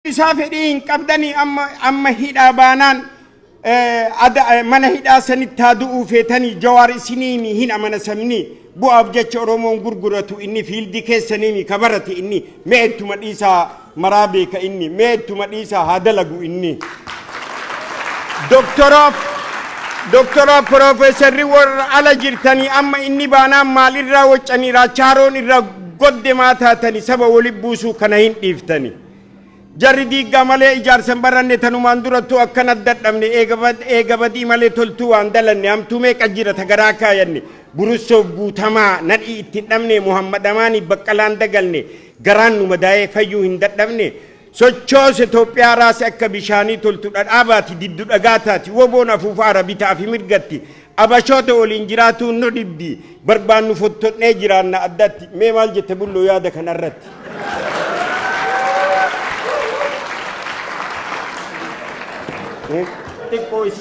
Isaa fedhii hin qabdanii amma amma hidhaa baanaan ada mana hidhaa sanitti haa du'uu feetanii Jawaar isiniimi hin amana sabni bu'aaf jecha Oromoon gurguratu inni fiildii keessaniimi ka barate inni mee ittuma dhiisaa maraa beeka inni mee ittuma dhiisaa haa dalagu inni. Doktoraaf Doktoraaf Piroofeesarri warra ala jirtanii amma inni baanaan maalirraa waccanii raachaaroon irraa godde maa taatani saba wali buusuu kana hin dhiiftani. Jarri diiggaa malee ijaarsa hin baranne tanumaan durattuu akkana dadhabne eega badii malee toltuu waan dalanne hamtuu meeqa jira ta garaa kaayanne burussoof guutamaa nadhii itti hin dhabne Muhammad Amaanii baqqalaan dagalne garaan nu madaa'ee fayyuu hin dadhabne sochoose Itoophiyaa raase akka bishaanii toltu dhadhaa baati diddu dhagaa taati woboon afuufaara bitaa fi mirgatti abashoota waliin jiraatuun nu dhibdi barbaannu fottonnee jiraanna addatti mee maal jette bulloo yaada kanarratti. Xiqqoo isii.